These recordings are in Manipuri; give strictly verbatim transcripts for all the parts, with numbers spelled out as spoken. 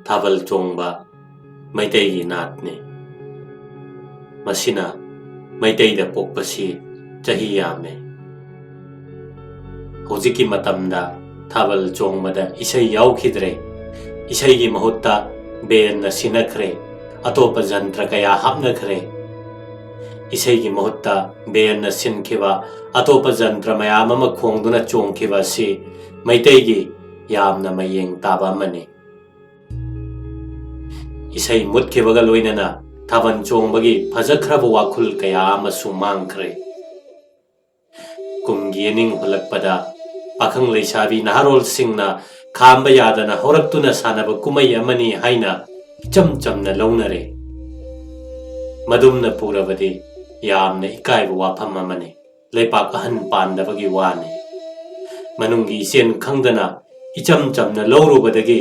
ꯊꯥꯕꯜ ꯆꯣꯡꯕ ꯃꯩꯇꯩꯒꯤ ꯅꯥꯠꯅꯤ꯫ ꯃꯁꯤꯅ ꯃꯩꯇꯩꯗ ꯄꯣꯛꯄꯁꯤ ꯆꯍꯤ ꯌꯥꯝꯃꯦ꯫ ꯍꯧꯖꯤꯛꯀꯤ ꯃꯇꯝꯗ ꯊꯥꯕꯜ ꯆꯣꯡꯕꯗ ꯏꯁꯩ ꯌꯥꯎꯈꯤꯗ꯭ꯔꯦ꯫ ꯏꯁꯩꯒꯤ ꯃꯍꯨꯠꯇ ꯕꯦꯟꯅ ꯁꯤꯟꯅꯈ꯭ꯔꯦ꯫ ꯑꯇꯣꯞꯄ ꯖꯟꯇ꯭ꯔ ꯀꯌꯥ ꯍꯥꯞꯅꯈ꯭ꯔꯦ꯫ ꯏꯁꯩꯒꯤ ꯃꯍꯨꯠꯇ ꯕꯦꯟꯅ ꯁꯤꯟꯈꯤꯕ ꯑꯇꯣꯞꯄ ꯖꯟꯇ꯭ꯔ ꯃꯌꯥꯝ ꯑꯃ ꯈꯣꯡꯗꯨꯅ ꯆꯣꯡꯈꯤꯕ ꯑꯁꯤ ꯃꯩꯇꯩꯒꯤ ꯌꯥꯝꯅ ꯃꯌꯦꯡ ꯇꯥꯕ ꯑꯃꯅꯤ꯫ ꯏꯁꯩ ꯃꯨꯠꯈꯤꯕꯒ ꯂꯣꯏꯅꯅ ꯊꯥꯕꯜ ꯆꯣꯡꯕꯒꯤ ꯐꯖꯈ꯭ꯔꯕ ꯋꯥꯈꯜ ꯀꯌꯥ ꯑꯃꯁꯨ ꯃꯥꯡꯈ꯭ꯔꯦ꯫ ꯀꯨꯝꯒꯤ ꯑꯅꯤꯡ ꯍꯨꯜꯂꯛꯄꯗ ꯄꯥꯈꯪ ꯂꯩꯁꯥꯕꯤ ꯅꯍꯥꯔꯣꯜꯁꯤꯡꯅ ꯈꯥꯝꯕ ꯌꯥꯗꯅ ꯍꯧꯔꯛꯇꯨꯅ ꯁꯥꯟꯅꯕ ꯀꯨꯝꯍꯩ ꯑꯃꯅꯤ ꯍꯥꯏꯅ ꯏꯆꯝ ꯆꯝꯅ ꯂꯧꯅꯔꯦ꯫ ꯃꯗꯨꯝꯅ ꯄꯨꯔꯕꯗꯤ ꯌꯥꯝꯅ ꯏꯀꯥꯏꯕ ꯋꯥꯐꯝ ꯑꯃꯅꯤ꯫ ꯂꯩꯄꯥꯛ ꯑꯍꯟ ꯄꯥꯟꯗꯕꯒꯤ ꯋꯥꯅꯤ꯫ ꯃꯅꯨꯡꯒꯤ ꯏꯆꯦꯟ ꯈꯪꯗꯅ ꯏꯆꯝ ꯆꯝꯅ ꯂꯧꯔꯨꯕꯗꯒꯤ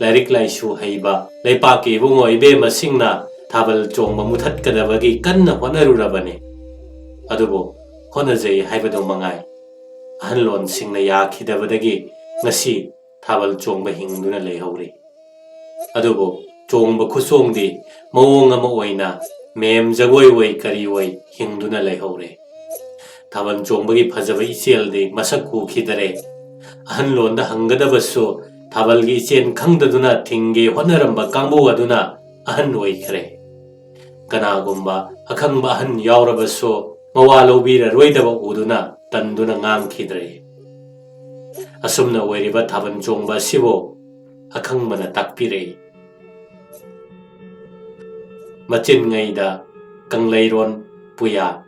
ꯂꯥꯏꯔꯤꯛ ꯂꯥꯏꯁꯨ ꯍꯩꯕ ꯂꯩꯄꯥꯛꯀꯤ ꯏꯕꯨꯡꯉꯣ ꯏꯕꯦꯝꯃꯁꯤꯡꯅ ꯊꯥꯕꯜ ꯆꯣꯡꯕ ꯃꯨꯊꯠꯀꯗꯕꯒꯤ ꯀꯟꯅ ꯍꯣꯠꯅꯔꯨꯔꯕꯅꯤ꯫ ꯑꯗꯨꯕꯨ ꯍꯣꯠꯅꯖꯩ ꯍꯥꯏꯕꯗꯨ ꯃꯉꯥꯏ꯫ ꯑꯍꯜꯂꯣꯟꯁꯤꯡꯅ ꯌꯥꯈꯤꯗꯕꯗꯒꯤ ꯉꯁꯤ ꯊꯥꯕꯜ ꯆꯣꯡꯕ ꯍꯤꯡꯗꯨꯅ ꯂꯩꯍꯧꯔꯤ꯫ ꯑꯗꯨꯕꯨ ꯆꯣꯡꯕ ꯈꯨꯆꯣꯡꯗꯤ ꯃꯑꯣꯡ ꯑꯃ ꯑꯣꯏꯅ ꯃꯦꯝ ꯖꯒꯣꯏ ꯑꯣꯏ ꯀꯔꯤ ꯑꯣꯏ ꯍꯤꯡꯗꯨꯅ ꯂꯩꯍꯧꯔꯦ꯫ ꯊꯥꯕꯜ ꯆꯣꯡꯕꯒꯤ ꯐꯖꯕ ꯏꯆꯦꯜꯗꯤ ꯃꯁꯛ ꯎꯈꯤꯗꯔꯦ꯫ ꯑꯍꯜꯂꯣꯟꯗ ꯍꯪꯒꯗꯕꯁꯨ ꯊꯥꯕꯜꯒꯤ ꯏꯆꯦꯜ ꯈꯪꯗꯗꯨꯅ ꯊꯤꯡꯒꯦ ꯍꯣꯠꯅꯔꯝꯕ ꯀꯥꯡꯕꯨ ꯑꯗꯨꯅ ꯑꯍꯟ ꯑꯣꯏꯈ꯭ꯔꯦ꯫ ꯀꯅꯥꯒꯨꯝꯕ ꯑꯈꯪꯕ ꯑꯍꯟ ꯌꯥꯎꯔꯕꯁꯨ ꯃꯋꯥ ꯂꯧꯕꯤꯔꯔꯣꯏꯗꯕ ꯎꯗꯨꯅ ꯇꯟꯗꯨꯅ ꯉꯥꯡꯈꯤꯗ꯭ꯔꯦ꯫ ꯑꯁꯨꯝꯅ ꯑꯣꯏꯔꯤꯕ ꯊꯥꯕꯜ ꯆꯣꯡꯕ ꯑꯁꯤꯕꯨ ꯑꯈꯪꯕꯅ ꯇꯥꯛꯄꯤꯔꯛꯏ꯫ ꯃꯆꯤꯟꯉꯩꯗ ꯀꯪꯂꯩꯔꯣꯟ ꯄꯨꯌꯥ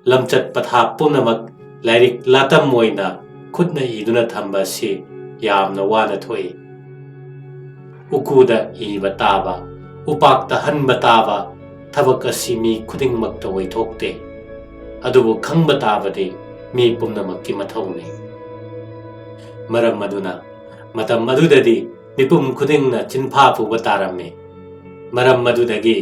ꯂꯝꯆꯠ ꯄꯊꯥꯞ ꯄꯨꯝꯅꯃꯛ ꯂꯥꯏꯔꯤꯛ ꯂꯥꯇꯝ ꯑꯣꯏꯅ ꯈꯨꯠꯅ ꯏꯗꯨꯅ ꯊꯝꯕ ꯑꯁꯤ ꯌꯥꯝꯅ ꯋꯥꯅ ꯊꯣꯛꯏ꯫ ꯎꯀꯨꯗ ꯏꯕ ꯇꯥꯕ, ꯎꯄꯥꯛꯇ ꯍꯟꯕ ꯇꯥꯕ ꯊꯕꯛ ꯑꯁꯤ ꯃꯤ ꯈꯨꯗꯤꯡꯃꯛꯇ ꯑꯣꯏꯊꯣꯛꯇꯦ꯫ ꯑꯗꯨꯕꯨ ꯈꯪꯕ ꯇꯥꯕꯗꯤ ꯃꯤ ꯄꯨꯝꯅꯃꯛꯀꯤ ꯃꯊꯧꯅꯤ꯫ ꯃꯔꯝ ꯑꯗꯨꯅ ꯃꯇꯝ ꯑꯗꯨꯗꯗꯤ ꯃꯤꯄꯨꯝ ꯈꯨꯗꯤꯡꯅ ꯆꯤꯟꯐꯥ ꯄꯨꯕ ꯇꯥꯔꯝꯃꯤ꯫ ꯃꯔꯝ ꯑꯗꯨꯗꯒꯤ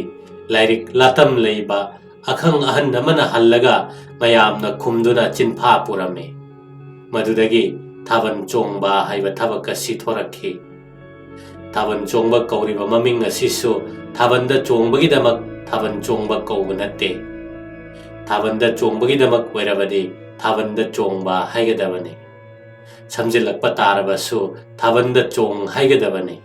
ꯂꯥꯏꯔꯤꯛ ꯂꯥꯇꯝ ꯂꯩꯕ ꯑꯈꯪ ꯑꯍꯟ ꯑꯃꯅ ꯍꯜꯂꯒ ꯃꯌꯥꯝꯅ ꯈꯨꯝꯗꯨꯅ ꯆꯤꯟꯐꯥ ꯄꯨꯔꯝꯃꯤ꯫ ꯃꯗꯨꯗꯒꯤ ꯊꯥꯕꯜ ꯆꯣꯡꯕ ꯍꯥꯏꯕ ꯊꯕꯛ ꯑꯁꯤ ꯊꯣꯔꯛꯈꯤ꯫ ꯊꯥꯕꯜ ꯆꯣꯡꯕ ꯀꯧꯔꯤꯕ ꯃꯃꯤꯡ ꯑꯁꯤꯁꯨ ꯊꯥꯕꯜꯗ ꯆꯣꯡꯕꯒꯤꯗꯃꯛ ꯊꯥꯕꯜ ꯆꯣꯡꯕ ꯀꯧꯕ ꯅꯠꯇꯦ꯫ ꯊꯥꯕꯜꯗ ꯆꯣꯡꯕꯒꯤꯗꯃꯛ ꯑꯣꯏꯔꯕꯗꯤ ꯊꯥꯕꯜꯗ ꯆꯣꯡꯕ ꯍꯥꯏꯒꯗꯕꯅꯤ꯫ ꯁꯝꯖꯤꯜꯂꯛꯄ ꯇꯥꯔꯕꯁꯨ ꯊꯥꯕꯜꯗ ꯆꯣꯡ ꯍꯥꯏꯒꯗꯕꯅꯤ꯫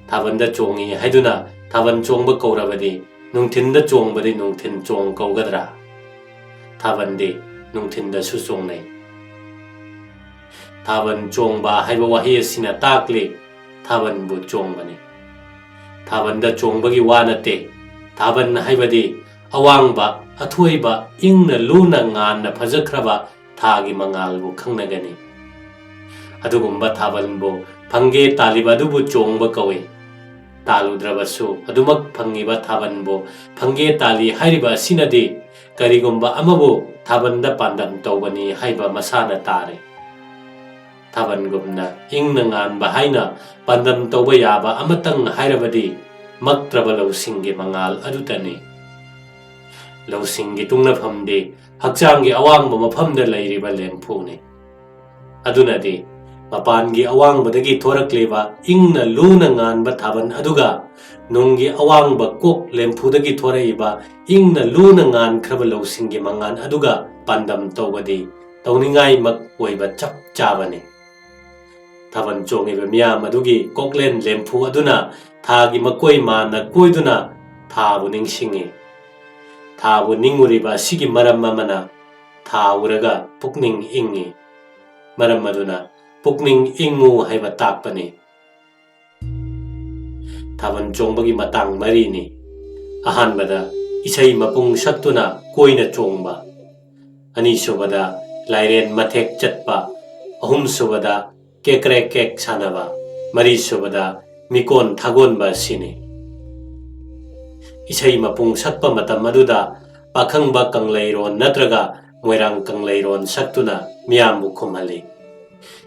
ꯊꯥꯕꯜꯗ ꯆꯣꯡꯉꯤ ꯍꯥꯏꯗꯨꯅ ꯊꯥꯕꯜ ꯆꯣꯡꯕ ꯀꯧꯔꯕꯗꯤ ꯅꯨꯡꯊꯤꯟꯗ ꯆꯣꯡꯕꯗꯤ ꯅꯨꯡꯊꯤꯟ ꯆꯣꯡ ꯀꯧꯒꯗ꯭ꯔꯥ? ꯊꯥꯕꯜꯗꯤ ꯅꯨꯡꯊꯤꯟꯗꯁꯨ ꯆꯣꯡꯅꯩ꯫ ꯊꯥꯕꯜ ꯆꯣꯡꯕ ꯍꯥꯏꯕ ꯋꯥꯍꯩ ꯑꯁꯤꯅ ꯇꯥꯛꯂꯤ ꯊꯥꯕꯜꯕꯨ ꯆꯣꯡꯕꯅꯤ꯫ ꯊꯥꯕꯜꯗ ꯆꯣꯡꯕꯒꯤ ꯋꯥ ꯅꯠꯇꯦ꯫ ꯊꯥꯕꯜ ꯍꯥꯏꯕꯗꯤ ꯑꯋꯥꯡꯕ, ꯑꯊꯣꯏꯕ, ꯏꯪꯅ ꯂꯨꯅ ꯉꯥꯟꯅ ꯐꯖꯈ꯭ꯔꯕ ꯊꯥꯒꯤ ꯃꯉꯥꯜꯕꯨ ꯈꯪꯅꯒꯅꯤ꯫ ꯑꯗꯨꯒꯨꯝꯕ ꯊꯥꯕꯜꯕꯨ ꯐꯪꯒꯦ ꯇꯥꯜꯂꯤꯕ ꯑꯗꯨꯕꯨ ꯆꯣꯡꯕ ꯀꯧꯏ꯫ ꯇꯥꯜꯂꯨꯗ꯭ꯔꯕꯁꯨ ꯑꯗꯨꯃꯛ ꯐꯪꯉꯤꯕ ꯊꯥꯕꯜꯕꯨ ꯐꯪꯒꯦ ꯇꯥꯜꯂꯤ ꯍꯥꯏꯔꯤꯕ ꯑꯁꯤꯅꯗꯤ ꯀꯔꯤꯒꯨꯝꯕ ꯑꯃꯕꯨ ꯊꯥꯕꯜꯗ ꯄꯥꯟꯗꯝ ꯇꯧꯕꯅꯤ ꯍꯥꯏꯕ ꯃꯁꯥꯅ ꯇꯥꯔꯦ꯫ ꯊꯥꯕꯜꯒꯨꯝꯅ ꯏꯪꯅ ꯉꯥꯟꯕ ꯍꯥꯏꯅ ꯄꯥꯟꯗꯝ ꯇꯧꯕ ꯌꯥꯕ ꯑꯃꯇꯪ ꯍꯥꯏꯔꯕꯗꯤ ꯃꯛꯇ꯭ꯔꯕ ꯂꯧꯁꯤꯡꯒꯤ ꯃꯉꯥꯜ ꯑꯗꯨꯇꯅꯤ꯫ ꯂꯧꯁꯤꯡꯒꯤ ꯇꯨꯡꯅꯐꯝꯗꯤ ꯍꯛꯆꯥꯡꯒꯤ ꯑꯋꯥꯡꯕ ꯃꯐꯝꯗ ꯂꯩꯔꯤꯕ ꯂꯦꯝꯐꯨꯅꯤ꯫ ꯑꯗꯨꯅꯗꯤ ꯃꯄꯥꯟꯒꯤ ꯑꯋꯥꯡꯕꯗꯒꯤ ꯊꯣꯔꯛꯂꯤꯕ ꯏꯪꯅ ꯂꯨꯅ ꯉꯥꯟꯕ ꯊꯥꯕꯜ ꯑꯗꯨꯒ ꯅꯨꯡꯒꯤ ꯑꯋꯥꯡꯕ ꯀꯣꯛ ꯂꯦꯝꯐꯨꯗꯒꯤ ꯊꯣꯔꯛꯏꯕ ꯏꯪꯅ ꯂꯨꯅ ꯉꯥꯟꯈ꯭ꯔꯕ ꯂꯧꯁꯤꯡꯒꯤ ꯃꯉꯥꯜ ꯑꯗꯨꯒ ꯄꯥꯟꯗꯝ ꯇꯧꯕꯗꯤ ꯇꯧꯅꯤꯡꯉꯥꯏꯃꯛ ꯑꯣꯏꯕ ꯆꯞ ꯆꯥꯕꯅꯤ꯫ ꯊꯥꯕꯜ ꯆꯣꯡꯉꯤꯕ ꯃꯤꯌꯥꯝ ꯑꯗꯨꯒꯤ ꯀꯣꯛꯂꯦꯟ ꯂꯦꯝꯐꯨ ꯑꯗꯨꯅ ꯊꯥꯒꯤ ꯃꯀꯣꯏ ꯃꯥꯅ ꯀꯣꯏꯗꯨꯅ ꯊꯥꯕꯨ ꯅꯤꯡꯁꯤꯡꯉꯤ꯫ ꯊꯥꯕꯨ ꯅꯤꯡꯉꯨꯔꯤꯕ ꯑꯁꯤꯒꯤ ꯃꯔꯝ ꯑꯃꯅ ꯊꯥ ꯎꯔꯒ ꯄꯨꯛꯅꯤꯡ ꯏꯪꯉꯤ꯫ ꯃꯔꯝ ꯑꯗꯨꯅ ꯄꯨꯛꯅꯤꯡ ꯏꯪꯉꯨ ꯍꯥꯏꯕ ꯇꯥꯛꯄꯅꯤ꯫ ꯊꯥꯕꯜ ꯆꯣꯡꯕꯒꯤ ꯃꯇꯥꯡ ꯃꯔꯤꯅꯤ꯫ ꯑꯍꯥꯟꯕꯗ ꯏꯁꯩ ꯃꯄꯨꯡ ꯁꯛꯇꯨꯅ ꯀꯣꯏꯅ ꯆꯣꯡꯕ, ꯑꯅꯤꯁꯨꯕꯗ ꯂꯥꯏꯔꯦꯟ ꯃꯊꯦꯛ ꯆꯠꯄ, ꯑꯍꯨꯝꯁꯨꯕꯗ ꯀꯦꯀ꯭ꯔꯦꯛ ꯀꯦꯛ ꯁꯥꯟꯅꯕ, ꯃꯔꯤꯁꯨꯕꯗ ꯃꯤꯀꯣꯟ ꯊꯥꯒꯣꯟꯕ ꯑꯁꯤꯅꯤ꯫ ꯏꯁꯩ ꯃꯄꯨꯡ ꯁꯛꯄ ꯃꯇꯝ ꯑꯗꯨꯗ ꯄꯥꯈꯪꯕ ꯀꯪꯂꯩꯔꯣꯟ ꯅꯠꯇ꯭ꯔꯒ ꯃꯣꯏꯔꯥꯡ ꯀꯪꯂꯩꯔꯣꯟ ꯁꯛꯇꯨꯅ ꯃꯤꯌꯥꯝꯕꯨ ꯈꯨꯝꯍꯜꯂꯤ꯫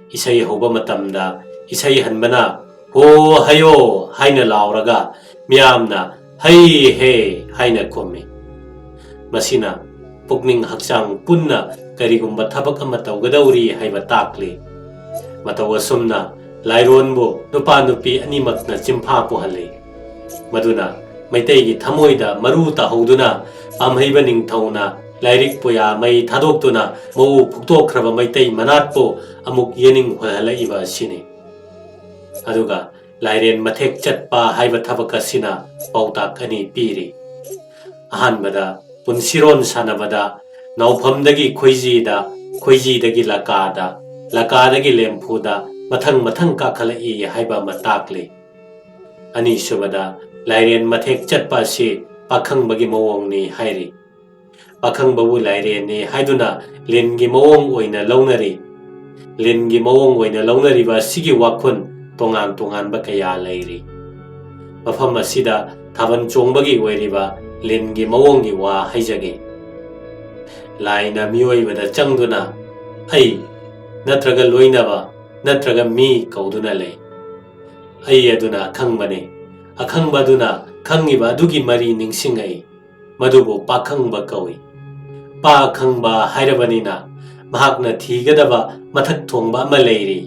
ꯏꯁꯩ ꯍꯧꯕ ꯃꯇꯝꯗ ꯏꯁꯩ ꯍꯟꯕꯅ "ꯍꯣ ꯍꯌꯣ" ꯍꯥꯏꯅ ꯂꯥꯎꯔꯒ ꯃꯤꯌꯥꯝꯅ "ꯍꯩ ꯍꯦ" ꯍꯥꯏꯅ ꯈꯨꯝꯃꯤ꯫ ꯃꯁꯤꯅ ꯄꯨꯛꯅꯤꯡ ꯍꯛꯆꯥꯡ ꯄꯨꯟꯅ ꯀꯔꯤꯒꯨꯝꯕ ꯊꯕꯛ ꯑꯃ ꯇꯧꯒꯗꯧꯔꯤ ꯍꯥꯏꯕ ꯇꯥꯛꯂꯤ꯫ ꯃꯇꯧ ꯑꯁꯨꯝꯅ ꯂꯥꯏꯔꯣꯟꯕꯨ ꯅꯨꯄꯥ ꯅꯨꯄꯤ ꯑꯅꯤꯃꯛꯅ ꯆꯤꯟꯐꯥ ꯄꯨꯍꯜꯂꯤ꯫ ꯃꯗꯨꯅ ꯃꯩꯇꯩꯒꯤ ꯊꯃꯣꯏꯗ ꯃꯔꯨ ꯇꯥꯍꯧꯗꯨꯅ ꯄꯥꯝꯍꯩꯕ ꯅꯤꯡꯊꯧꯅ ꯂꯥꯏꯔꯤꯛ ꯄꯨꯌꯥ ꯃꯩ ꯊꯥꯗꯣꯛꯇꯨꯅ ꯃꯎ ꯐꯨꯛꯇꯣꯛꯈ꯭ꯔꯕ ꯃꯩꯇꯩ ꯃꯅꯥꯠꯄꯨ ꯑꯃꯨꯛ ꯌꯦꯅꯤꯡ ꯍꯨꯜꯍꯜꯂꯛꯏꯕ ꯑꯁꯤꯅꯤ꯫ ꯑꯗꯨꯒ ꯂꯥꯏꯔꯦꯟ ꯃꯊꯦꯛ ꯆꯠꯄ ꯍꯥꯏꯕ ꯊꯕꯛ ꯑꯁꯤꯅ ꯄꯥꯎꯇꯥꯛ ꯑꯅꯤ ꯄꯤꯔꯤ꯫ ꯑꯍꯥꯟꯕꯗ, ꯄꯨꯟꯁꯤꯔꯣꯟ ꯁꯥꯟꯅꯕꯗ ꯅꯥꯎꯐꯝꯗꯒꯤ ꯈꯣꯏꯖꯤꯗ, ꯈꯣꯏꯖꯤꯗꯒꯤ ꯂꯀꯥꯗ, ꯂꯀꯥꯗꯒꯤ ꯂꯦꯝꯐꯨꯗ ꯃꯊꯪ ꯃꯊꯪ ꯀꯥꯈꯠꯂꯛꯏ ꯍꯥꯏꯕ ꯑꯃ ꯇꯥꯛꯂꯤ꯫ ꯑꯅꯤꯁꯨꯕꯗ, ꯂꯥꯏꯔꯦꯟ ꯃꯊꯦꯛ ꯆꯠꯄ ꯑꯁꯤ ꯄꯥꯈꯪꯕꯒꯤ ꯃꯑꯣꯡꯅꯤ ꯍꯥꯏꯔꯤ꯫ ꯄꯥꯈꯪꯕꯕꯨ ꯂꯥꯏꯔꯦꯟꯅꯤ ꯍꯥꯏꯗꯨꯅ ꯂꯤꯟꯒꯤ ꯃꯑꯣꯡ ꯑꯣꯏꯅ ꯂꯧꯅꯔꯤ꯫ ꯂꯤꯟꯒꯤ ꯃꯑꯣꯡ ꯑꯣꯏꯅ ꯂꯧꯅꯔꯤꯕ ꯑꯁꯤꯒꯤ ꯋꯥꯈꯨꯟ ꯇꯣꯉꯥꯟ ꯇꯣꯉꯥꯟꯕ ꯀꯌꯥ ꯂꯩꯔꯤ꯫ ꯃꯐꯝ ꯑꯁꯤꯗ ꯊꯥꯕꯜ ꯆꯣꯡꯕꯒꯤ ꯑꯣꯏꯔꯤꯕ ꯂꯤꯟꯒꯤ ꯃꯑꯣꯡꯒꯤ ꯋꯥ ꯍꯥꯏꯖꯒꯦ꯫ ꯂꯥꯏꯅ ꯃꯤꯑꯣꯏꯕꯗ ꯆꯪꯗꯨꯅ "ꯑꯩ" ꯅꯠꯇ꯭ꯔꯒ "ꯂꯣꯏꯅꯕ" ꯅꯠꯇ꯭ꯔꯒ "ꯃꯤ" ꯀꯧꯗꯨꯅ ꯂꯩ꯫ "ꯑꯩ" ꯑꯗꯨꯅ ꯑꯈꯪꯕꯅꯤ꯫ ꯑꯈꯪꯕ ꯑꯗꯨꯅ ꯈꯪꯉꯤꯕ ꯑꯗꯨꯒꯤ ꯃꯔꯤ ꯅꯤꯡꯁꯤꯡꯉꯛꯏ꯫ ꯃꯗꯨꯕꯨ ꯄꯥꯈꯪꯕ ꯀꯧꯏ꯫ ꯄꯥꯈꯪꯕ ꯍꯥꯏꯔꯕꯅꯤꯅ ꯃꯍꯥꯛꯅ ꯊꯤꯒꯗꯕ ꯃꯊꯛ ꯊꯣꯡꯕ ꯑꯃ ꯂꯩꯔꯤ꯫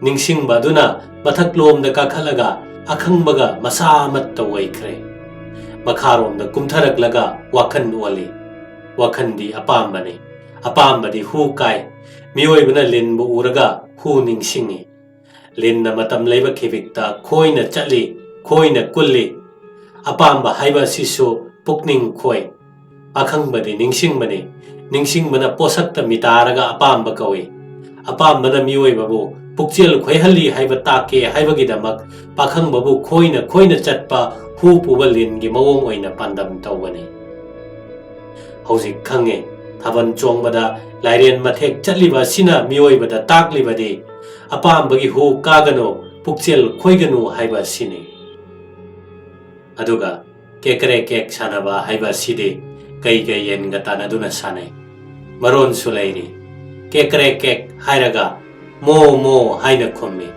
ꯅꯤꯡꯁꯤꯡꯕ ꯑꯗꯨꯅ ꯃꯊꯛꯂꯣꯝꯗ ꯀꯥꯈꯠꯂꯒ ꯑꯈꯪꯕꯒ ꯃꯁꯥ ꯑꯃꯠꯇ ꯑꯣꯏꯈ꯭ꯔꯦ꯫ ꯃꯈꯥꯔꯣꯝꯗ ꯀꯨꯝꯊꯔꯛꯂꯒ ꯋꯥꯈꯜ ꯑꯣꯜꯂꯤ꯫ ꯋꯥꯈꯜꯗꯤ ꯑꯄꯥꯝꯕꯅꯤ꯫ ꯑꯄꯥꯝꯕꯗꯤ ꯍꯨ ꯀꯥꯏ꯫ ꯃꯤꯑꯣꯏꯕꯅ ꯂꯤꯟꯕꯨ ꯎꯔꯒ ꯍꯨ ꯅꯤꯡꯁꯤꯡꯏ꯫ ꯂꯤꯟꯅ ꯃꯇꯝ ꯂꯩꯕ ꯈꯤꯕꯤꯛꯇ ꯈꯣꯏꯅ ꯆꯠꯂꯤ, ꯈꯣꯏꯅ ꯀꯨꯜꯂꯤ꯫ ꯑꯄꯥꯝꯕ ꯍꯥꯏꯕ ꯑꯁꯤꯁꯨ ꯄꯨꯛꯅꯤꯡ ꯈꯣꯏ꯫ ꯑꯈꯪꯕꯗꯤ ꯅꯤꯡꯁꯤꯡꯕꯅꯤ꯫ ꯅꯤꯡꯁꯤꯡꯕꯅ ꯄꯣꯠꯁꯛꯇ ꯃꯤꯇꯥꯔꯒ ꯑꯄꯥꯝꯕ ꯀꯧꯏ꯫ ꯑꯄꯥꯝꯕꯅ ꯃꯤꯑꯣꯏꯕꯕꯨ ꯄꯨꯛꯆꯦꯜ ꯈꯣꯏꯍꯜꯂꯤ ꯍꯥꯏꯕ ꯇꯥꯛꯀꯦ ꯍꯥꯏꯕꯒꯤꯗꯃꯛ ꯄꯥꯈꯪꯕꯕꯨ ꯈꯣꯏꯅ ꯈꯣꯏꯅ ꯆꯠꯄ ꯍꯨ ꯄꯨꯕ ꯂꯤꯟꯒꯤ ꯃꯑꯣꯡ ꯑꯣꯏꯅ ꯄꯥꯟꯗꯝ ꯇꯧꯕꯅꯤ꯫ ꯍꯧꯖꯤꯛ ꯈꯪꯉꯦ, ꯊꯥꯕꯜ ꯆꯣꯡꯕꯗ ꯂꯥꯏꯔꯦꯟ ꯃꯊꯦꯛ ꯆꯠꯂꯤꯕ ꯑꯁꯤꯅ ꯃꯤꯑꯣꯏꯕꯗ ꯇꯥꯛꯂꯤꯕꯗꯤ ꯑꯄꯥꯝꯕꯒꯤ ꯍꯨ ꯀꯥꯒꯅꯨ, ꯄꯨꯛꯆꯦꯜ ꯈꯣꯏꯒꯅꯨ ꯍꯥꯏꯕ ꯑꯁꯤꯅꯤ꯫ ꯑꯗꯨꯒ ꯀꯦꯀ꯭ꯔꯦ ꯀꯦꯛ ꯁꯥꯟꯅꯕ ꯍꯥꯏꯕ ꯑꯁꯤꯗꯤ ꯀꯩꯒ ꯌꯦꯟꯒ ꯇꯥꯟꯅꯗꯨꯅ ꯁꯥꯟꯅꯩ꯫ ꯃꯔꯣꯟꯁꯨ ꯂꯩꯔꯤ꯫ ꯀꯦꯀ꯭ꯔꯦ ꯀꯦꯛ ꯍꯥꯏꯔꯒ "ꯃꯣ ꯃꯣ" ꯍꯥꯏꯅ ꯈꯨꯝꯃꯤ꯫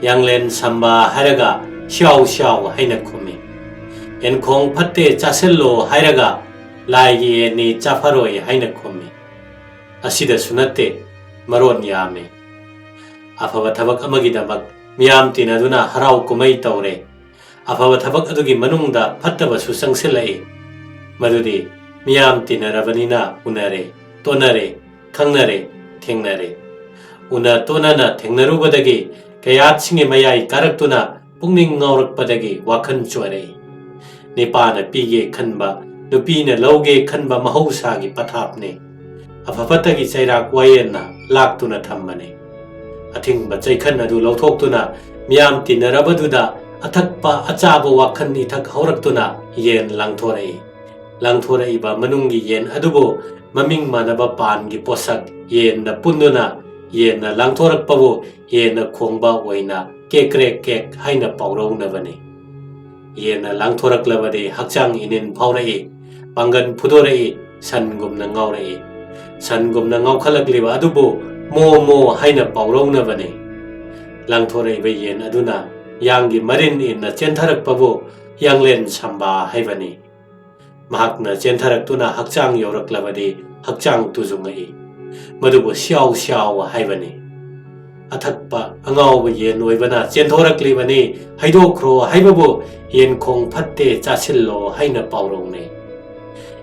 ꯌꯥꯡꯂꯦꯟ ꯁꯝꯕ ꯍꯥꯏꯔꯒ "ꯁ꯭ꯌꯥꯎ ꯁ꯭ꯌꯥꯎ" ꯍꯥꯏꯅ ꯈꯨꯝꯃꯤ꯫ "ꯌꯦꯟꯈꯣꯡ ꯐꯠꯇꯦ ꯆꯥꯁꯤꯜꯂꯣ" ꯍꯥꯏꯔꯒ "ꯂꯥꯏꯒꯤ ꯌꯦꯟꯅꯤ ꯆꯥꯐꯔꯣꯏ" ꯍꯥꯏꯅ ꯈꯨꯝꯃꯤ꯫ ꯑꯁꯤꯗꯁꯨ ꯅꯠꯇꯦ, ꯃꯔꯣꯟ ꯌꯥꯝꯃꯤ꯫ ꯑꯐꯕ ꯊꯕꯛ ꯑꯃꯒꯤꯗꯃꯛ ꯃꯤꯌꯥꯝ ꯇꯤꯟꯅꯗꯨꯅ ꯍꯔꯥꯎ ꯀꯨꯝꯍꯩ ꯇꯧꯔꯦ꯫ ꯑꯐꯕ ꯊꯕꯛ ꯑꯗꯨꯒꯤ ꯃꯅꯨꯡꯗ ꯐꯠꯇꯕꯁꯨ ꯆꯪꯁꯤꯜꯂꯛꯏ꯫ ꯃꯗꯨꯗꯤ ꯃꯤꯌꯥꯝ ꯇꯤꯟꯅꯔꯕꯅꯤꯅ ꯎꯅꯔꯦ, ꯇꯣꯟꯅꯔꯦ, ꯈꯪꯅꯔꯦ, ꯊꯦꯡꯅꯔꯦ꯫ ꯎꯅ ꯇꯣꯟꯅꯅ ꯊꯦꯡꯅꯔꯨꯕꯗꯒꯤ ꯀꯌꯥꯠꯁꯤꯡꯒꯤ ꯃꯌꯥꯏ ꯀꯥꯔꯛꯇꯨꯅ ꯄꯨꯛꯅꯤꯡ ꯉꯥꯎꯔꯛꯄꯗꯒꯤ ꯋꯥꯈꯜ ꯆꯣꯏꯔꯛꯏ꯫ ꯅꯤꯄꯥꯅ ꯄꯤꯒꯦ ꯈꯟꯕ, ꯅꯨꯄꯤꯅ ꯂꯧꯒꯦ ꯈꯟꯕ ꯃꯍꯧꯁꯥꯒꯤ ꯄꯊꯥꯞꯅꯤ꯫ ꯑꯐ ꯐꯠꯇꯒꯤ ꯆꯩꯔꯥꯛ ꯋꯥꯌꯦꯜꯅ ꯂꯥꯛꯇꯨꯅ ꯊꯝꯕꯅꯤ꯫ ꯑꯊꯤꯡꯕ ꯆꯩꯈꯟ ꯑꯗꯨ ꯂꯧꯊꯣꯛꯇꯨꯅ ꯃꯤꯌꯥꯝ ꯇꯤꯟꯅꯔꯕꯗꯨꯗ ꯑꯊꯛꯄ ꯑꯆꯥꯕ ꯋꯥꯈꯜ ꯏꯊꯛ ꯍꯧꯔꯛꯇꯨꯅ ꯌꯦꯟ ꯂꯥꯡꯊꯣꯔꯛꯏ꯫ ꯂꯥꯡꯊꯣꯔꯛꯏꯕ ꯃꯅꯨꯡꯒꯤ ꯌꯦꯟ ꯑꯗꯨꯕꯨ ꯃꯃꯤꯡ ꯃꯥꯟꯅꯕ ꯄꯥꯟꯒꯤ ꯄꯣꯠꯁꯛ ꯌꯦꯟꯅ ꯄꯨꯟꯗꯨꯅ ꯌꯦꯟꯅ ꯂꯥꯡꯊꯣꯔꯛꯄꯕꯨ ꯌꯦꯟꯅ ꯈꯣꯡꯕ ꯑꯣꯏꯅ ꯀꯦꯛ ꯀ꯭ꯔꯦꯛ ꯀꯦꯛ ꯍꯥꯏꯅ ꯄꯥꯎꯔꯧꯅꯕꯅꯤ꯫ ꯌꯦꯟꯅ ꯂꯥꯡꯊꯣꯔꯛꯂꯕꯗꯤ ꯍꯛꯆꯥꯡ ꯏꯅꯤꯟ ꯐꯥꯎꯔꯛꯏ, ꯄꯥꯡꯒꯜ ꯐꯨꯗꯣꯔꯛꯏ, ꯁꯟꯒꯨꯝꯅ ꯉꯥꯎꯔꯛꯏ꯫ ꯁꯟꯒꯨꯝꯅ ꯉꯥꯎꯈꯠꯂꯛꯂꯤꯕ ꯑꯗꯨꯕꯨ ꯃꯣ ꯃꯣ ꯍꯥꯏꯅ ꯄꯥꯎꯔꯧꯅꯕꯅꯤ꯫ ꯂꯥꯡꯊꯣꯔꯛꯏꯕ ꯌꯦꯟ ꯑꯗꯨꯅ ꯌꯥꯡꯒꯤ ꯃꯔꯤꯟ ꯏꯟꯅ ꯆꯦꯟꯊꯔꯛꯄꯕꯨ ꯌꯥꯡꯂꯦꯟ ꯁꯝꯕꯥ ꯍꯥꯏꯕꯅꯤ꯫ ꯃꯍꯥꯛꯅ ꯆꯦꯟꯊꯔꯛꯇꯨꯅ ꯍꯛꯆꯥꯡ ꯌꯧꯔꯛꯂꯕꯗꯤ ꯍꯛꯆꯥꯡ ꯇꯨꯖꯨꯡꯉꯛꯏ꯫ ꯃꯗꯨꯕꯨ ꯁ꯭ꯌꯥꯎ ꯁ꯭ꯌꯥꯎ ꯍꯥꯏꯕꯅꯤ꯫ ꯑꯊꯛꯄ ꯑꯉꯥꯎꯕ ꯌꯦꯟ ꯑꯣꯏꯕꯅ ꯆꯦꯟꯊꯣꯔꯛꯂꯤꯕꯅꯤ, ꯍꯩꯗꯣꯛꯈ꯭ꯔꯣ ꯍꯥꯏꯕꯕꯨ ꯌꯦꯟꯈꯣꯡ ꯐꯠꯇꯦ ꯆꯥꯁꯤꯜꯂꯣ ꯍꯥꯏꯅ ꯄꯥꯎꯔꯧꯅꯩ꯫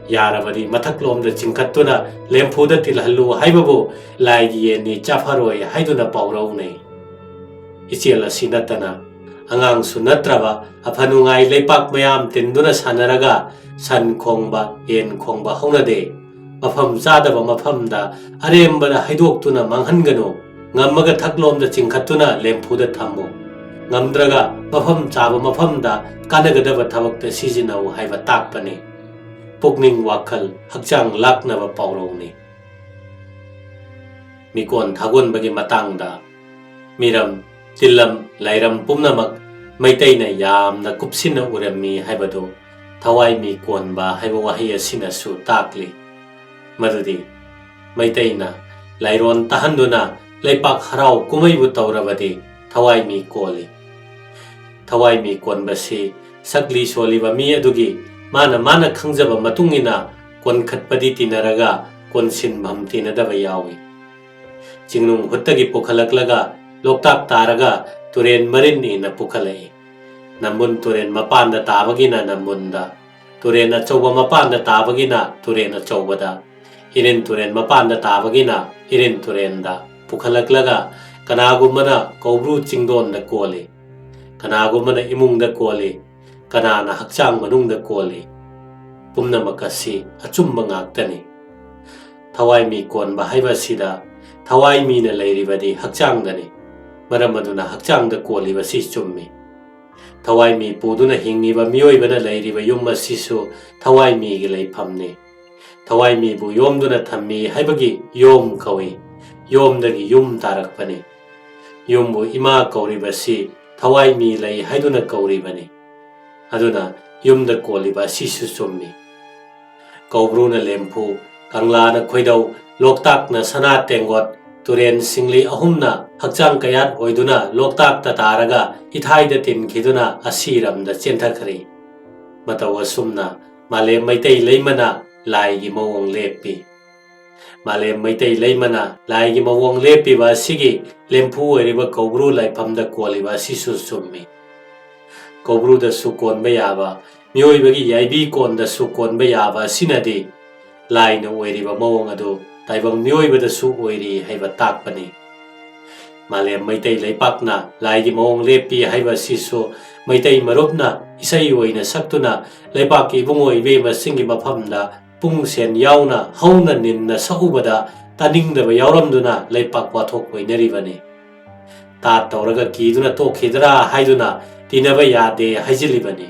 ꯌꯥꯔꯕꯗꯤ ꯃꯊꯛꯂꯣꯝꯗ ꯆꯤꯡꯈꯠꯇꯨꯅ ꯂꯦꯝꯐꯨꯗ ꯇꯤꯜꯍꯜꯂꯨ ꯍꯥꯏꯕꯕꯨ ꯂꯥꯏꯒꯤ ꯌꯦꯟꯅꯤ ꯆꯥꯐꯔꯣꯏ ꯍꯥꯏꯗꯨꯅ ꯄꯥꯎꯔꯧꯅꯩ꯫ ꯏꯆꯦꯜ ꯑꯁꯤ ꯅꯠꯇꯅ ꯑꯉꯥꯡꯁꯨ ꯅꯠꯇ꯭ꯔꯕ ꯑꯐ ꯅꯨꯡꯉꯥꯏ ꯂꯩꯄꯥꯛ ꯃꯌꯥꯝ ꯇꯤꯟꯗꯨꯅ ꯁꯥꯟꯅꯔꯒ ꯁꯟ ꯈꯣꯡꯕ, ꯌꯦꯟ ꯈꯣꯡꯕ ꯍꯧꯅꯗꯦ꯫ ꯃꯐꯝ ꯆꯥꯗꯕ ꯃꯐꯝꯗ ꯑꯔꯦꯝꯕꯗ ꯍꯩꯗꯣꯛꯇꯨꯅ ꯃꯥꯡꯍꯟꯒꯅꯨ꯫ ꯉꯝꯃꯒ ꯊꯛꯂꯣꯝꯗ ꯆꯤꯡꯈꯠꯇꯨꯅ ꯂꯦꯝꯐꯨꯗ ꯊꯝꯃꯨ꯫ ꯉꯝꯗ꯭ꯔꯒ ꯃꯐꯝ ꯆꯥꯕ ꯃꯐꯝꯗ ꯀꯥꯟꯅꯒꯗꯕ ꯊꯕꯛꯇ ꯁꯤꯖꯤꯟꯅꯧ ꯍꯥꯏꯕ ꯇꯥꯛꯄꯅꯤ꯫ ꯄꯨꯛꯅꯤꯡ ꯋꯥꯈꯜ ꯍꯛꯆꯥꯡ ꯂꯥꯛꯅꯕ ꯄꯥꯎꯔꯧꯅꯤ꯫ ꯃꯤꯀꯣꯟ ꯊꯥꯒꯣꯟꯕꯒꯤ ꯃꯇꯥꯡꯗ ꯃꯤꯔꯝ, ꯇꯤꯜꯂꯝ, ꯂꯥꯏꯔꯝ ꯄꯨꯝꯅꯃꯛ ꯃꯩꯇꯩꯅ ꯌꯥꯝꯅ ꯀꯨꯞꯁꯤꯟꯅ ꯎꯔꯝꯃꯤ ꯍꯥꯏꯕꯗꯨ ꯊꯋꯥꯏ ꯃꯤ ꯀꯣꯟꯕ ꯍꯥꯏꯕ ꯋꯥꯍꯩ ꯑꯁꯤꯅꯁꯨ ꯇꯥꯛꯂꯤ꯫ ꯃꯗꯨꯗꯤ ꯃꯩꯇꯩꯅ ꯂꯥꯏꯔꯣꯟ ꯇꯥꯍꯟꯗꯨꯅ ꯂꯩꯄꯥꯛ ꯍꯔꯥꯎ ꯀꯨꯝꯍꯩꯕꯨ ꯇꯧꯔꯕꯗꯤ ꯊꯋꯥꯏ ꯃꯤ ꯀꯣꯜꯂꯤ꯫ ꯊꯋꯥꯏ ꯃꯤ ꯀꯣꯟꯕꯁꯤ ꯁꯛꯂꯤ ꯁꯣꯜꯂꯤꯕ ꯃꯤ ꯑꯗꯨꯒꯤ ꯃꯥꯅ ꯃꯥꯅ ꯈꯪꯖꯕ ꯃꯇꯨꯡ ꯏꯟꯅ ꯀꯣꯟꯈꯠꯄꯗꯤ ꯇꯤꯟꯅꯔꯒ ꯀꯣꯟꯁꯤꯟꯐꯝ ꯇꯤꯟꯅꯗꯕ ꯌꯥꯎꯏ꯫ ꯆꯤꯡꯅꯨꯡ ꯍꯨꯠꯇꯒꯤ ꯄꯨꯈꯠꯂꯛꯂꯒ ꯂꯣꯛꯇꯥꯛ ꯇꯥꯔꯒ ꯇꯨꯔꯦꯟ ꯃꯔꯤꯟ ꯏꯅ ꯄꯨꯈꯠꯂꯛꯏ꯫ ꯅꯝꯕꯨꯜ ꯇꯨꯔꯦꯟ ꯃꯄꯥꯟꯗ ꯇꯥꯕꯒꯤꯅ ꯅꯝꯕꯨꯜꯗ, ꯇꯨꯔꯦꯟ ꯑꯆꯧꯕ ꯃꯄꯥꯟꯗ ꯇꯥꯕꯒꯤꯅ ꯇꯨꯔꯦꯟ ꯑꯆꯧꯕꯗ, ꯏꯔꯤꯜ ꯇꯨꯔꯦꯟ ꯃꯄꯥꯟꯗ ꯇꯥꯕꯒꯤꯅ ꯏꯔꯤꯜ ꯇꯨꯔꯦꯟꯗ ꯄꯨꯈꯠꯂꯛꯂꯒ ꯀꯅꯥꯒꯨꯝꯕꯅ ꯀꯧꯕ꯭ꯔꯨ ꯆꯤꯡꯗꯣꯟꯗ ꯀꯣꯜꯂꯤ, ꯀꯅꯥꯒꯨꯝꯕꯅ ꯏꯃꯨꯡꯗ ꯀꯣꯜꯂꯤ, ꯀꯅꯥꯅ ꯍꯛꯆꯥꯡ ꯃꯅꯨꯡꯗ ꯀꯣꯜꯂꯤ꯫ ꯄꯨꯝꯅꯃꯛ ꯑꯁꯤ ꯑꯆꯨꯝꯕ ꯉꯥꯛꯇꯅꯤ꯫ ꯊꯋꯥꯏ ꯃꯤ ꯀꯣꯟꯕ ꯍꯥꯏꯕ ꯑꯁꯤꯗ ꯊꯋꯥꯏ ꯃꯤꯅ ꯂꯩꯔꯤꯕꯗꯤ ꯍꯛꯆꯥꯡꯗꯅꯤ꯫ ꯃꯔꯝ ꯑꯗꯨꯅ ꯍꯛꯆꯥꯡꯗ ꯀꯣꯜꯂꯤꯕꯁꯤ ꯆꯨꯝꯃꯤ꯫ ꯊꯋꯥꯏ ꯃꯤ ꯄꯨꯗꯨꯅ ꯍꯤꯡꯉꯤꯕ ꯃꯤꯑꯣꯏꯕꯅ ꯂꯩꯔꯤꯕ ꯌꯨꯝ ꯑꯁꯤꯁꯨ ꯊꯋꯥꯏ ꯃꯤꯒꯤ ꯂꯩꯐꯝꯅꯤ꯫ ꯊꯋꯥꯏ ꯃꯤꯕꯨ ꯌꯣꯝꯗꯨꯅ ꯊꯝꯃꯤ ꯍꯥꯏꯕꯒꯤ ꯌꯣꯝ ꯀꯧꯏ꯫ ꯌꯣꯝꯗꯒꯤ ꯌꯨꯝ ꯇꯥꯔꯛꯄꯅꯤ꯫ ꯌꯨꯝꯕꯨ ꯏꯃꯥ ꯀꯧꯔꯤꯕꯁꯤ ꯊꯋꯥꯏ ꯃꯤ ꯂꯩ ꯍꯥꯏꯗꯨꯅ ꯀꯧꯔꯤꯕꯅꯤ꯫ ꯑꯗꯨꯅ ꯌꯨꯝꯗ ꯀꯣꯜꯂꯤꯕ ꯑꯁꯤꯁꯨ ꯆꯨꯝꯃꯤ꯫ ꯀꯧꯕ꯭ꯔꯨꯅ ꯂꯦꯝꯐꯨ, ꯀꯪꯂꯥꯅ ꯈꯣꯏꯗꯧ, ꯂꯣꯛꯇꯥꯛꯅ ꯁꯅꯥ ꯇꯦꯡꯒꯣꯠ, ꯇꯨꯔꯦꯟ ꯁꯤꯡꯂꯤ ꯑꯍꯨꯝꯅ ꯍꯛꯆꯥꯡ ꯀꯌꯥꯠ ꯑꯣꯏꯗꯨꯅ ꯂꯣꯛꯇꯥꯛꯇ ꯇꯥꯔꯒ ꯏꯊꯥꯏꯗ ꯇꯤꯟꯈꯤꯗꯨꯅ ꯑꯁꯤꯔꯝꯗ ꯆꯦꯟꯊꯈ꯭ꯔꯤ꯫ ꯃꯇꯧ ꯑꯁꯨꯝꯅ ꯃꯥꯂꯦꯝ ꯃꯩꯇꯩ ꯂꯩꯃꯅ ꯂꯥꯏꯒꯤ ꯃꯑꯣꯡ ꯂꯦꯞꯄꯤ꯫ ꯃꯥꯂꯦꯝ ꯃꯩꯇꯩ ꯂꯩꯃꯅ ꯂꯥꯏꯒꯤ ꯃꯑꯣꯡ ꯂꯦꯞꯄꯤꯕ ꯑꯁꯤꯒꯤ ꯂꯦꯝꯐꯨ ꯑꯣꯏꯔꯤꯕ ꯀꯧꯕ꯭ꯔꯨ ꯂꯥꯏꯐꯝꯗ ꯀꯣꯜꯂꯤꯕ ꯑꯁꯤꯁꯨ ꯆꯨꯝꯃꯤ꯫ ꯀꯧꯕ꯭ꯔꯨꯗꯁꯨ ꯀꯣꯟꯕ ꯌꯥꯕ, ꯃꯤꯑꯣꯏꯕꯒꯤ ꯌꯥꯏꯕꯤ ꯀꯣꯟꯗꯁꯨ ꯀꯣꯟꯕ ꯌꯥꯕ ꯑꯁꯤꯅꯗꯤ ꯂꯥꯏꯅ ꯑꯣꯏꯔꯤꯕ ꯃꯑꯣꯡ ꯑꯗꯨ ꯇꯥꯏꯕꯪ ꯃꯤꯑꯣꯏꯕꯗꯁꯨ ꯑꯣꯏꯔꯤ ꯍꯥꯏꯕ ꯇꯥꯛꯄꯅꯤ꯫ ꯃꯥꯂꯦꯝ ꯃꯩꯇꯩ ꯂꯩꯄꯥꯛꯅ ꯂꯥꯏꯒꯤ ꯃꯑꯣꯡ ꯂꯦꯞꯄꯤ ꯍꯥꯏꯕ ꯑꯁꯤꯁꯨ ꯃꯩꯇꯩ ꯃꯔꯨꯞꯅ ꯏꯁꯩ ꯑꯣꯏꯅ ꯁꯛꯇꯨꯅ ꯂꯩꯄꯥꯛꯀꯤ ꯏꯕꯨꯡꯉꯣ ꯏꯕꯦꯝꯃꯁꯤꯡꯒꯤ ꯃꯐꯝꯗ ꯄꯨꯡ ꯁꯦꯟ ꯌꯥꯎꯅ ꯍꯧꯅ ꯅꯤꯟꯅ ꯁꯛꯎꯕꯗ ꯇꯥꯅꯤꯡꯗꯕ ꯌꯥꯎꯔꯝꯗꯨꯅ ꯂꯩꯄꯥꯛ ꯋꯥꯊꯣꯛ ꯑꯣꯏꯅꯔꯤꯕꯅꯤ꯫ ꯇꯥꯠ ꯇꯧꯔꯒ ꯀꯤꯗꯨꯅ ꯇꯣꯛꯈꯤꯗ꯭ꯔꯥ ꯍꯥꯏꯗꯨꯅ ꯇꯤꯟꯅꯕ ꯌꯥꯗꯦ ꯍꯥꯏꯖꯤꯜꯂꯤꯕꯅꯤ꯫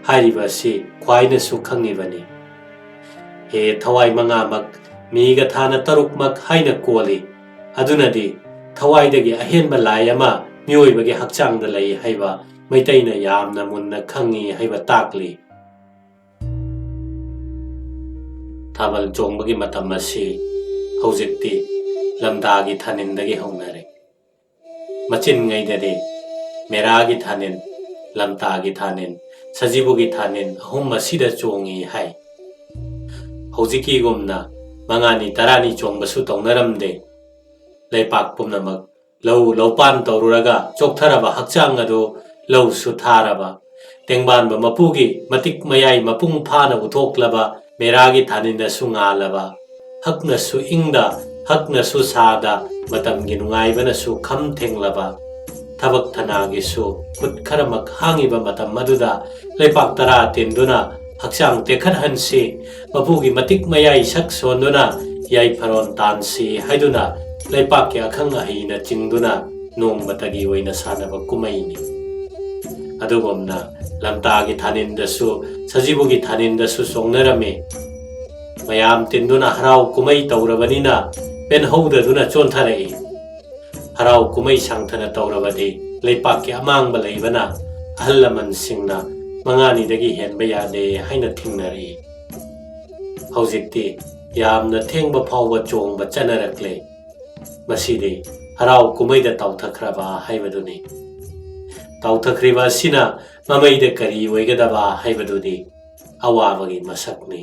ꯍꯥꯏꯔꯤꯕ ꯑꯁꯤ ꯈ꯭ꯋꯥꯏꯅꯁꯨ ꯈꯪꯉꯤꯕꯅꯤ꯫ ꯍꯦ ꯊꯋꯥꯏ ꯃꯉꯥꯃꯛ, ꯃꯤꯒ ꯊꯥꯅ ꯇꯔꯨꯛꯃꯛ ꯍꯥꯏꯅ ꯀꯣꯜꯂꯤ꯫ ꯑꯗꯨꯅꯗꯤ ꯊꯋꯥꯏꯗꯒꯤ ꯑꯍꯦꯟꯕ ꯂꯥꯏ ꯑꯃ ꯃꯤꯑꯣꯏꯕꯒꯤ ꯍꯛꯆꯥꯡꯗ ꯂꯩ ꯍꯥꯏꯕ ꯃꯩꯇꯩꯅ ꯌꯥꯝꯅ ꯃꯨꯟꯅ ꯈꯪꯉꯤ ꯍꯥꯏꯕ ꯇꯥꯛꯂꯤ꯫ ꯊꯥꯕꯜ ꯆꯣꯡꯕꯒꯤ ꯃꯇꯝ ꯑꯁꯤ ꯍꯧꯖꯤꯛꯇꯤ ꯂꯝꯇꯥꯒꯤ ꯊꯥꯅꯤꯟꯗꯒꯤ ꯍꯧꯅꯔꯦ꯫ ꯃꯆꯤꯟꯉꯩꯗꯗꯤ ꯃꯦꯔꯥꯒꯤ ꯊꯥꯅꯤꯟ, ꯂꯝꯇꯥꯒꯤ ꯊꯥꯅꯤꯟ, ꯁꯖꯤꯕꯨꯒꯤ ꯊꯥꯅꯤꯟ ꯑꯍꯨꯝ ꯑꯁꯤꯗ ꯆꯣꯡꯉꯤ ꯍꯥꯏ꯫ ꯍꯧꯖꯤꯛꯀꯤꯒꯨꯝꯅ ꯃꯉꯥꯅꯤ ꯇꯔꯥꯅꯤ ꯆꯣꯡꯕꯁꯨ ꯇꯧꯅꯔꯝꯗꯦ꯫ ꯂꯩꯄꯥꯛ ꯄꯨꯝꯅꯃꯛ ꯂꯧ ꯂꯧꯄꯥꯟ ꯇꯧꯔꯨꯔꯒ ꯆꯣꯛꯊꯔꯕ ꯍꯛꯆꯥꯡ ꯑꯗꯨ ꯂꯧꯁꯨ ꯊꯥꯔꯕ, ꯇꯦꯡꯕꯥꯟꯕ ꯃꯄꯨꯒꯤ ꯃꯇꯤꯛ ꯃꯌꯥꯏ ꯃꯄꯨꯡ ꯐꯥꯅ ꯎꯊꯣꯛꯂꯕ ꯃꯦꯔꯥꯒꯤ ꯊꯥꯅꯤꯟꯗꯁꯨ ꯉꯥꯜꯂꯕ, ꯍꯛꯅꯁꯨ ꯏꯪꯗ, ꯍꯛꯅꯁꯨ ꯁꯥꯗ, ꯃꯇꯝꯒꯤ ꯅꯨꯡꯉꯥꯏꯕꯅꯁꯨ ꯈꯝ ꯊꯦꯡꯂꯕ, ꯊꯕꯛ ꯊꯅꯥꯒꯤꯁꯨ ꯈꯨꯠ ꯈꯔꯃꯛ ꯍꯥꯡꯉꯤꯕ ꯃꯇꯝ ꯑꯗꯨꯗ ꯂꯩꯄꯥꯛ ꯇꯔꯥ ꯇꯤꯟꯗꯨꯅ ꯍꯛꯆꯥꯡ ꯇꯦꯛꯈꯠꯍꯟꯁꯤ, ꯃꯄꯨꯒꯤ ꯃꯇꯤꯛ ꯃꯌꯥꯏ ꯁꯛ ꯁꯣꯟꯗꯨꯅ ꯌꯥꯏꯐꯔꯣꯟ ꯇꯥꯟꯁꯤ ꯍꯥꯏꯗꯨꯅ ꯂꯩꯄꯥꯛꯀꯤ ꯑꯈꯪ ꯑꯍꯩꯅ ꯆꯤꯡꯗꯨꯅ ꯅꯣꯡꯃꯇꯒꯤ ꯑꯣꯏꯅ ꯁꯥꯟꯅꯕ ꯀꯨꯝꯍꯩꯅꯤ꯫ ꯑꯗꯨꯒꯨꯝꯅ ꯂꯝꯇꯥꯒꯤ ꯊꯥꯅꯤꯟꯗꯁꯨ, ꯁꯖꯤꯕꯨꯒꯤ ꯊꯥꯅꯤꯟꯗꯁꯨ ꯆꯣꯡꯅꯔꯝꯃꯤ꯫ ꯃꯌꯥꯝ ꯇꯤꯟꯗꯨꯅ ꯍꯔꯥꯎ ꯀꯨꯝꯍꯩ ꯇꯧꯔꯕꯅꯤꯅ ꯄꯦꯟꯍꯧꯗꯗꯨꯅ ꯆꯣꯟꯊꯔꯛꯏ꯫ ꯍꯔꯥꯎ ꯀꯨꯝꯍꯩ ꯁꯥꯡꯊꯅ ꯇꯧꯔꯕꯗꯤ ꯂꯩꯄꯥꯛꯀꯤ ꯑꯃꯥꯡꯕ ꯂꯩꯕꯅ, ꯑꯍꯜ ꯂꯃꯟꯁꯤꯡꯅ ꯃꯉꯥꯅꯤꯗꯒꯤ ꯍꯦꯟꯕ ꯌꯥꯗꯦ ꯍꯥꯏꯅ ꯊꯤꯡꯅꯔꯛꯏ꯫ ꯍꯧꯖꯤꯛꯇꯤ ꯌꯥꯝꯅ ꯊꯦꯡꯕ ꯐꯥꯎꯕ ꯆꯣꯡꯕ ꯆꯠꯅꯔꯛꯂꯦ꯫ ꯃꯁꯤꯗꯤ ꯍꯔꯥꯎ ꯀꯨꯝꯍꯩꯗ ꯇꯥꯎꯊꯈ꯭ꯔꯕ ꯍꯥꯏꯕꯗꯨꯅꯤ꯫ ꯇꯥꯎꯊꯈ꯭ꯔꯤꯕ ꯑꯁꯤꯅ ꯃꯃꯩꯗ ꯀꯔꯤ ꯑꯣꯏꯒꯗꯕ ꯍꯥꯏꯕꯗꯨꯗꯤ ꯑꯋꯥꯕꯒꯤ ꯃꯁꯛꯅꯤ꯫